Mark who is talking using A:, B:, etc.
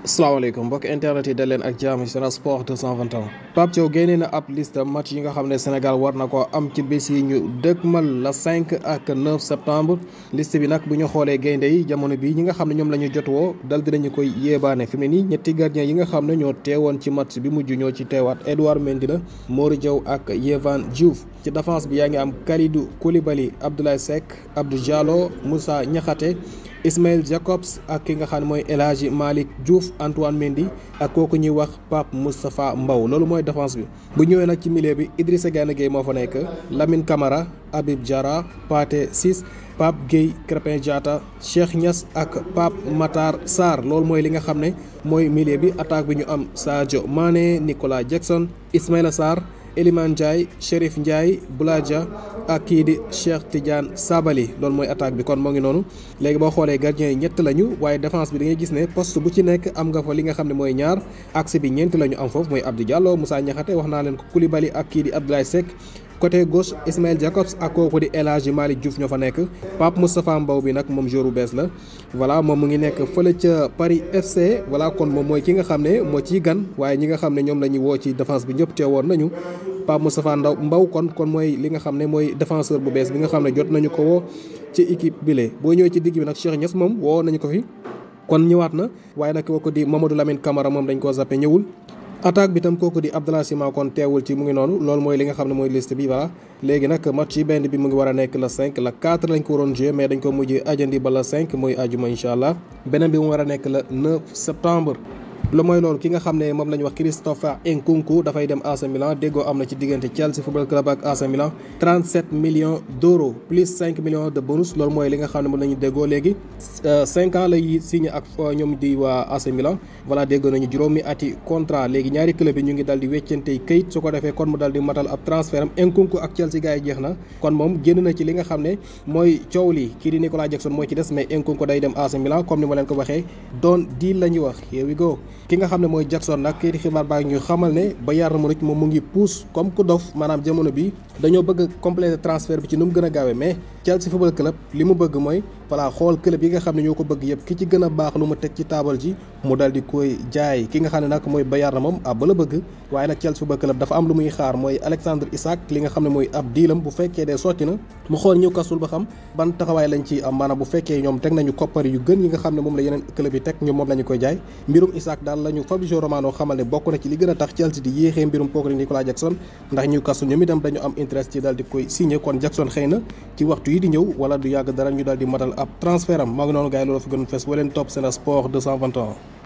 A: salaamaaleykum mbokk internet yi dal leen ak jàmm ci Sen Sport 221 Pape Thiaw génnee na ab liste match yi nga xam ne Sénégal war na ko am ci bés yi ñu dëgmal la 5 ak 9 septembre liste bi nag bu ñu xoolee gaynde yi jamono bi ñi nga xam ne ñoom la ñu jot woo dal dinañu koy yéebaane fi mu ne nii ñetti gardien yi nga xam ne ñoo teewoon ci match bi mujj ñoo ci teewaat Edouard Mendy la Mori Diaw ak Yehvan Diouf ci défense bi yaa ngi am Kalidou Koulibaly Abdoulaye Seck Abdou Diallo Moussa Niakhaté Ismail Jacobs ak ki nga xam ne mooy El Hadji Malick Diouf Antoine Mendy ak kooku ñuy wax Pape Moustapha Mbow loolu mooy défense bi bu ñëwee nag ci milieu bi Idrissa Gana Gueye moo fa nekk Lamine Camara Habib Diarra Pathé Ciss Pape Gueye Krépin Diatta Cheikh Niass ak Pape Matar Sarr loolu mooy li nga xam ne mooy milieu bi attaque bi ñu am Sadio Mané Nicolas Jackson Ismaïla Sarr Iliman Ndiaye Chérif Ndiaye Boulaye Dia ak kii di Cheikh Tidiane Sabaly loolu mooy attaque bi kon moo ngi noonu léegi boo xoolee gardien yi ñett lañu waaye défense bi da ngay gis ne poste bu ci nekk am nga fa li nga xam ne mooy ñaar axe bi ñeent la ñu am foofu mooy Abdou Diallo Moussa Niakhaté wax naa leen ko Koulibaly ak kii di Abdoulaye Seck côté gauche Ismail Jacobs ak kooku di El Hadji Malick Diouf ñoo fa nekk Pape Moustapha Mbow bi nag moom joueur bu bees la voilà moom mu ngi nekk fële ca Paris FC voilà kon moom mooy ki nga xam ne moo ciy gan waaye ñi nga xam ne ñoom la ñuy woo ci défense bi ñëpp teewoon nañu Pape Moustapha Mbow kon mooy li nga xam ne mooy défenseur bu bees bi nga xam ne jot nañu ko woo ci équipe bile boo ñëwee ci digg bi nag Cheikh Niass moom woo nañu ko fi kon ñëwaat na waaye nag kooku di Mamadou Lamine Camara moom dañ koo zappé ñëwul attaque bi tam kooku di Abdallah Sima kon teewul ci mu ngi noonu loolu mooy li nga xam ne mooy liste bi voilà léegi nag match yi benn bi mu ngi war a nekk la 5 la 4 lañ ko waroon jouer mais dañ ko mujj ajandi ba la 5 mooy ajuma incha allah beneen bi mu war a nekk la 9 septembre. lu mooy loolu ki nga xam ne moom la ñu wax Christopher Nkunku dafay dem AC Milan déggoo am na ci diggante Chelsea Football Club ak AC Milan 37 millions d'euros plus 5 millions de bonus loolu mooy li nga xam ne mën nañu déggoo léegi 5 ans lay signé ak ñoom di waa AC Milan voilà déggoo nañu juróomi ati contrat léegi ñaari club yi ñu ngi dal di weccantey këyit su ko defee kon mu dal di matal ab transfert am Nkunku ak Chelsea gars yi jeex na kon moom génn na ci li nga xam ne mooy coow li kii di Nicolas Jackson mooy ci des mais Nkunku day dem AC Milan comme ni ma leen ko waxee doon deal la ñuy wax here we go ki nga xam ne mooy Jackson nag kii di xibaar baa ngi ñu xamal ne Bayern Munich moom mu ngi pousse comme ku dof maanaam jamono bi dañoo bëgg compléter transfert bi ci nu mu gën a gaawee mais Chelsea Football Club li mu bëgg mooy voilà xool club yi nga xam ne ñoo ko bëgg yëpp ki ci gën a baax lu mu teg ci taabal ji mu dal di koy jaay ki nga xam ne nag mooy Bayern moom ab la bëgg waaye nag Chelsea Football Club dafa am lu muy xaar mooy Alexandre Isak li nga xam ne mooy ab diilam bu fekkee dee sotti na mu xool Newcastle ba xam ban taxawaay lañ ci am maanaam bu fekkee ñoom teg nañu koppar yu gën yi nga xam ne moom la yeneen club yi teg ñoom moom la ñu koy jaay mbirum Isak daal lañu Fabrizio Romano xamal ne bokk na ci li gën a tax Chelsea di yéexee mbirum kooku Nicolas Jackson ndax Newcastle ñoom itam dañu am interest ci daal di koy signé kon Jackson xëy na ci waxtu yi di ñëw wala du yàgg dara ñu daal di matal ab transfert am maa ngi noonu gars yi loolu fa gën fes waleen topp Sen Sport 221